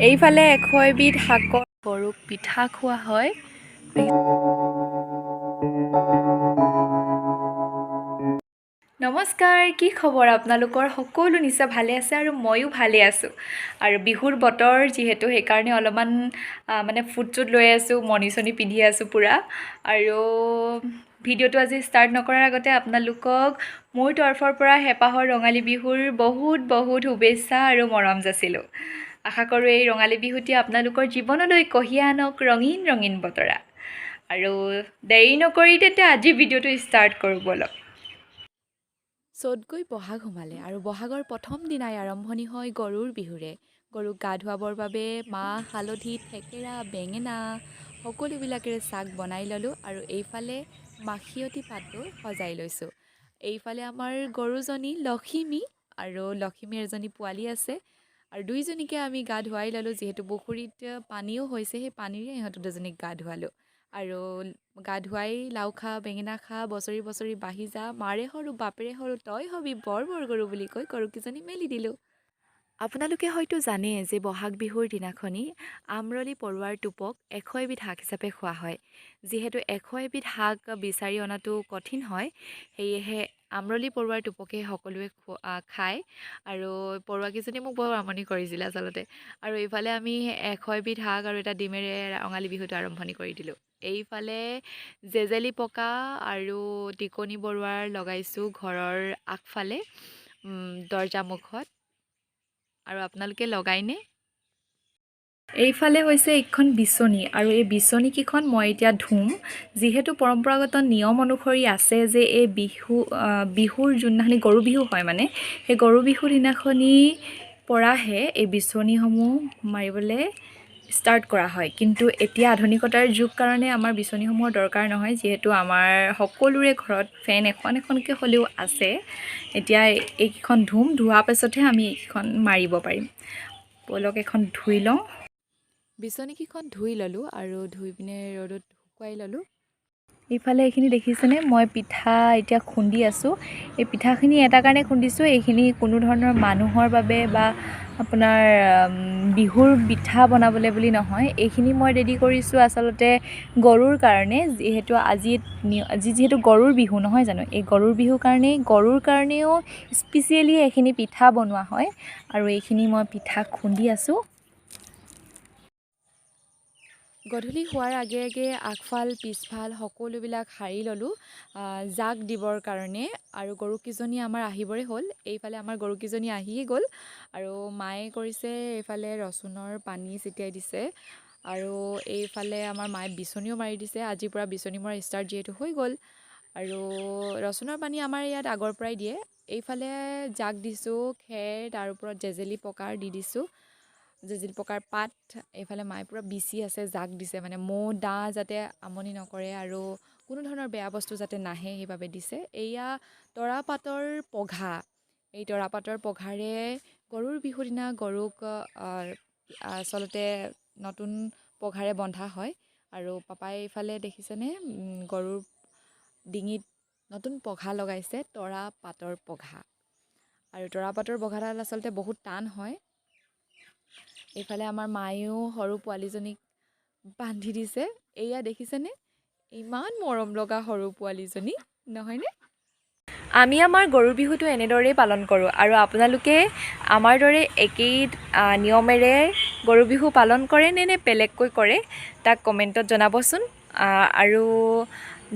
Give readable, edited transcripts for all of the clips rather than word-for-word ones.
এইফালে 101 বিধ শাকৰ গৰুক পিঠা খোৱা হয়। নমস্কাৰ, কি খবৰ আপোনালোকৰ? সকলো নিশ্চয় ভালে আছে আৰু ময়ো ভালে আছোঁ। আৰু বিহুৰ বতৰ যিহেতু, সেইকাৰণে অলপমান মানে ফুট চুট লৈ আছোঁ, মণি চণি পিন্ধি আছোঁ পূৰা। আৰু ভিডিঅ'টো আজি ষ্টাৰ্ট নকৰাৰ আগতে আপোনালোকক মোৰ তৰফৰ পৰা হেঁপাহৰ ৰঙালী বিহুৰ বহুত বহুত শুভেচ্ছা আৰু মৰম যাচিলোঁ। আশা কৰোঁ এই ৰঙালী বিহুটি আপোনালোকৰ জীৱনলৈ কঢ়িয়াই আনক ৰঙীন ৰঙীন বতৰা। আৰু দেৰি নকৰি তেন্তে আজি ভিডিঅ'টো ষ্টাৰ্ট কৰোঁ ব'লক। চ'ত গৈ বহাগ সোমালে আৰু বহাগৰ প্ৰথম দিনাই আৰম্ভণি হয় গৰুৰ বিহুৰে। গৰুক গা ধুৱাবৰ বাবে মাহ, হালধি, থেকেৰা, বেঙেনা সকলোবিলাকেৰে চাক বনাই ল'লোঁ আৰু এইফালে মাখিয়তী পাতো সজাই লৈছোঁ। এইফালে আমাৰ গৰুজনী লখিমী আৰু লখিমীৰ এজনী পোৱালি আছে আৰু দুইজনীকে আমি গা ধুৱাই ল'লোঁ। যিহেতু পুখুৰীত পানীও হৈছে, সেই পানীৰে ইহঁত দুজনীক গা ধুৱালোঁ। আৰু গা ধুৱাই "লাও খা, বেঙেনা খা, বছৰি বছৰি বাঢ়ি যা, মাৰে সৰু বাপেৰে সৰু তই হবি বৰ বৰ গৰু" বুলি কৈ গৰুকেইজনী মেলি দিলোঁ। আপোনালোকে হয়তো জানে যে বহাগ বিহুৰ দিনাখনি আমৰলি পৰুৱাৰ টোপক 101 বিধ শাক হিচাপে খোৱা হয়। যিহেতু 101 বিধ শাক বিচাৰি অনাটো কঠিন হয়, সেয়েহে আমৰলি পৰুৱাৰ টোপকে সকলোৱে খোৱা খায়। আৰু পৰুৱাকেইজনীয়ে মোক বৰ আমনি কৰিছিলে আচলতে। আৰু এইফালে আমি 101 বিধ শাক আৰু এটা ডিমেৰে ৰঙালী বিহুটো আৰম্ভণি কৰি দিলোঁ। এইফালে জেজেলি পকা আৰু টিকনি বৰুৱাৰ লগাইছোঁ ঘৰৰ আগফালে দৰ্জা মুখত। আৰু আপোনালোকে লগাইনে? এইফালে হৈছে এইখন বিচনী আৰু এই বিচনীকেইখন মই এতিয়া ধুম। যিহেতু পৰম্পৰাগত নিয়ম অনুসৰি আছে যে এই বিহুৰ যোনদিনাখনি গৰু বিহু হয়, মানে সেই গৰু বিহুৰ দিনাখনি পৰাহে এই বিচনীসমূহ মাৰিবলৈ ষ্টাৰ্ট কৰা হয়। কিন্তু এতিয়া আধুনিকতাৰ যুগ কাৰণে আমাৰ বিচনীসমূহৰ দৰকাৰ নহয়, যিহেতু আমাৰ সকলোৰে ঘৰত ফেন এখন এখনকৈ হ'লেও আছে। এতিয়া এইকেইখন ধুম, ধোৱাৰ পাছতহে আমি এইকেইখন মাৰিব পাৰিম। ব'লক, এখন ধুই লওঁ। বিচনীকেইখন ধুই ল'লোঁ আৰু ধুই পিনে ৰ'দত শুকুৱাই ল'লোঁ। এইফালে এইখিনি দেখিছেনে? মই পিঠা এতিয়া খুন্দি আছোঁ। এই পিঠাখিনি এটা কাৰণে খুন্দিছোঁ, এইখিনি কোনো ধৰণৰ মানুহৰ বাবে বা আপোনাৰ বিহুৰ পিঠা বনাবলৈ বুলি নহয়। এইখিনি মই ৰেডি কৰিছোঁ আচলতে গৰুৰ কাৰণে। যিহেতু আজি যিহেতু গৰুৰ বিহু নহয় জানো, এই গৰুৰ বিহুৰ কাৰণেই, গৰুৰ কাৰণেও স্পেচিয়েলি এইখিনি পিঠা বনোৱা হয়। আৰু এইখিনি মই পিঠা খুন্দি আছোঁ। গধূলি হোৱাৰ আগে আগে আগফাল পিছফাল সকলোবিলাক সাৰি ল'লোঁ জাক দিবৰ কাৰণে। আৰু গৰুকেইজনী আমাৰ আহিবৰে হ'ল। এইফালে আমাৰ গৰুকেইজনী আহিয়ে গ'ল। আৰু মায়ে কৰিছে এইফালে ৰচুনৰ পানী ছটিয়াই দিছে আৰু এইফালে আমাৰ মায়ে বিচনীও মাৰি দিছে। আজিৰ পৰা বিচনী মৰা ষ্টাৰ্ট যিহেতু হৈ গ'ল। আৰু ৰচুনৰ পানী আমাৰ ইয়াত আগৰ পৰাই দিয়ে। এইফালে জাক দিছোঁ খেৰ, তাৰ ওপৰত জেজেলি পকাৰ দি দিছোঁ, জেজেলি পকাৰ পাত। এইফালে মায়ে পূৰা বিচি আছে, জাক দিছে, মানে মহ দাহ যাতে আমনি নকৰে আৰু কোনো ধৰণৰ বেয়া বস্তু যাতে নাহে, সেইবাবে দিছে। এয়া তৰাপাতৰ পঘা। এই তৰাপাতৰ পঘাৰে গৰুৰ বিহুৰ দিনা গৰুক আচলতে নতুন পঘাৰে বন্ধা হয়। আৰু পাপাই এইফালে দেখিছেনে, গৰুৰ ডিঙিত নতুন পঘা লগাইছে, তৰা পাতৰ পঘা। আৰু তৰাপাতৰ পঘাডাল আচলতে বহুত টান হয়। এইফালে আমাৰ মায়েও সৰু পোৱালীজনীক বান্ধি দিছে। এয়া দেখিছেনে, ইমান মৰম লগা সৰু পোৱালীজনী, নহয়নে? আমি আমাৰ গৰু বিহুটো এনেদৰেই পালন কৰোঁ। আৰু আপোনালোকে আমাৰ দৰে একেই নিয়মেৰে গৰু বিহু পালন কৰে নে নে বেলেগকৈ কৰে, তাক কমেণ্টত জনাবচোন। আৰু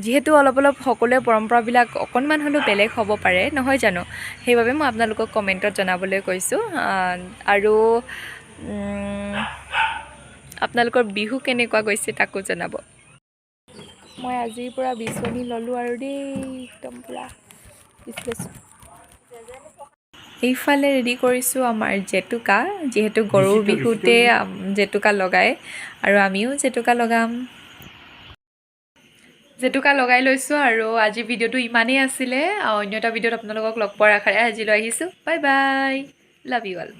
যিহেতু অলপ অলপ সকলোৰে পৰম্পৰাবিলাক অকণমান হ'লেও বেলেগ হ'ব পাৰে, নহয় জানো? সেইবাবে মই আপোনালোকক কমেণ্টত জনাবলৈ কৈছোঁ। আৰু আপোনালোকৰ বিহু কেনেকুৱা গৈছে, তাকো জনাব। মই আজিৰ পৰা বিচনী ল'লোঁ আৰু দেই, একদম পূৰা বিচি লৈছোঁ। এইফালে ৰেডি কৰিছোঁ আমাৰ জেতুকা, যিহেতু গৰুৰ বিহুতে জেতুকা লগায় আৰু আমিও জেতুকা লগাম। জেতুকা লগাই লৈছোঁ। আৰু আজি ভিডিঅ'টো ইমানেই আছিলে। অন্য এটা ভিডিঅ'ত আপোনালোকক লগ পোৱাৰ আশাৰে আজিলৈ আহিছোঁ। Bye bye, love you all.